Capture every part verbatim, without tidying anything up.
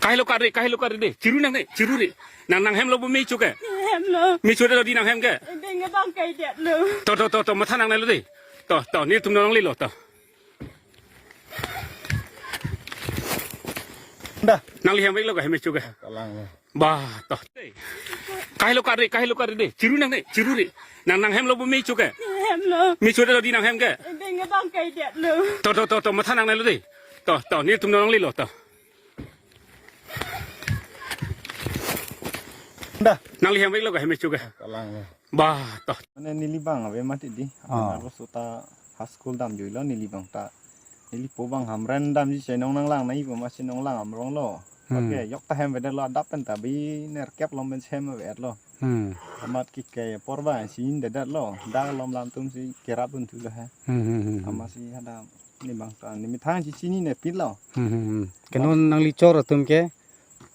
Kahelo kari, kahelo kari de. Chiru nang ne, chiru re. Nang nanghem lo bo me cho ke? Hemlo. Me cho det lo di nanghem ke? Deng bang kai det lo. To, to, to, to, matha nangnelo de. To, to, netum nanglelo, to. Da. Nangli hem vek lo ke, hem cho ke? Kalang lo. Ba, to. Kahelo kari, kahelo kari de. Chiru nang ne, chiru re. Nang nanghem lo bo me cho ke? Hemlo. Me cho det lo di nanghem ke? Deng bang kai det lo. To, to, to, to, matha nangnelo de. To, to, netum nanglelo, to. Da. Nangli hem vek lo ke, hem cho ke? Kalang lo. Ba, to. Mane neli bang ave mati di. Ah. Aphan arloso ta ha school damjui lo neli bang ta. Neli po bang Hamren damji chenong nanglang nai po ma chenong lang amrong lo. Hmm. Oke, yok ta hem vedet lo adap pen ta bi nerkep lom pen hem vedet lo. Hmm. Amat ke ke por ba si in dedet lo. Dak lom lam atum si kerap un thu lo he. Hmm, hmm, hmm, hmm. Amat si hada ni bang ta ni methang si chinine pit lo. Hmm, hmm, hmm. Keno nangli chor atum ke?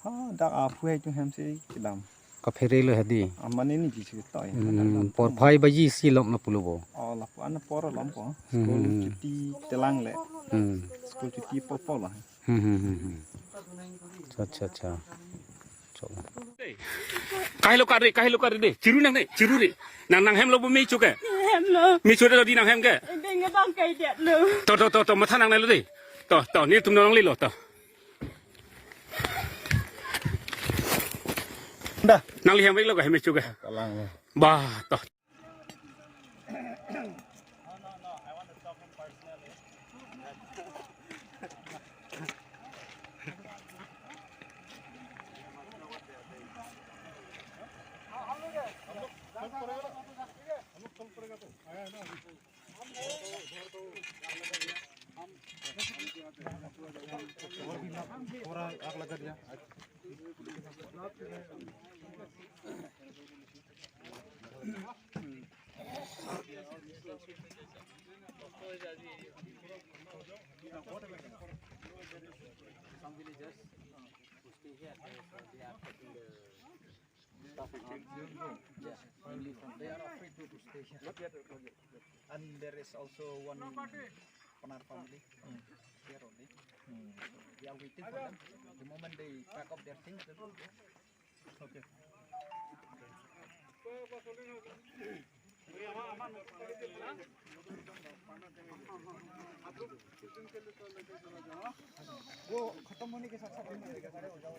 Ha, dak aphu hai tu hem si kedam. Kaphere lo hadi. Amane ni ji si toi. Hmm, por phai baji si lom na pulo bo. Oh, lapu an por lom ko. Hmm, school hmm, hmm. Chuti telang le. Hmm. School chuti po po lo. Hmm, hmm, hmm, hmm. Acha, acha, acha. Chalo. Kahelo kari, kahelo kari de. Chiru nang ne, chiru re. Nang nanghem lo bo me cho ke? Hemlo. Me cho det lo di nanghem ke? Deng bang kai det lo. To, to, to, to, matha nangnelo de. To, to, netum nanglelo, to. Da. Nangli hem vek lo ke, hem cho ke? Kalang lo. Ba, to. Some villagers, uh, who stay here, they, they are taking the stuff and, yeah, mainly from, they are afraid to, to stay here. And there is also one Panar family here only. We are waiting for them. The moment they pack up their things, then we'll go. Okay. वो खत्म होने के साथ साथ हम लोग लेकर आ रहे हो जाओ।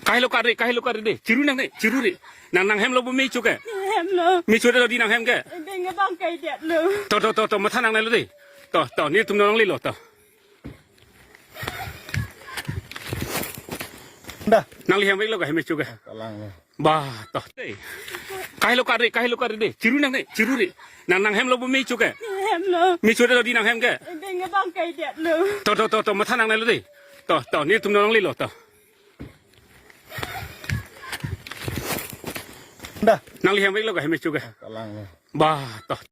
Kahelo kari, kahelo kari de. Chiru nang ne, chiru re. Nang nanghem lo bo me cho ke? Hemlo. Me cho det lo di nanghem ke? Deng bang kai det lo. To, to, to, to, matha nangnelo de. To, to, netum nanglelo, to. Da. Nangli hem vek lo ke, hem cho ke? Kalang lo. Ba, to. Kahelo kari, kahelo kari de. Chiru nang ne, chiru re. Nang nanghem lo bo me cho ke? Hemlo. Me cho det lo di nanghem ke? Deng bang kai det lo. To, to, to, to, matha nangnelo de. To, to, netum nanglelo, to. Da. Nangli hem vek lo ke, hem cho ke? Kalang lo. Ba, to.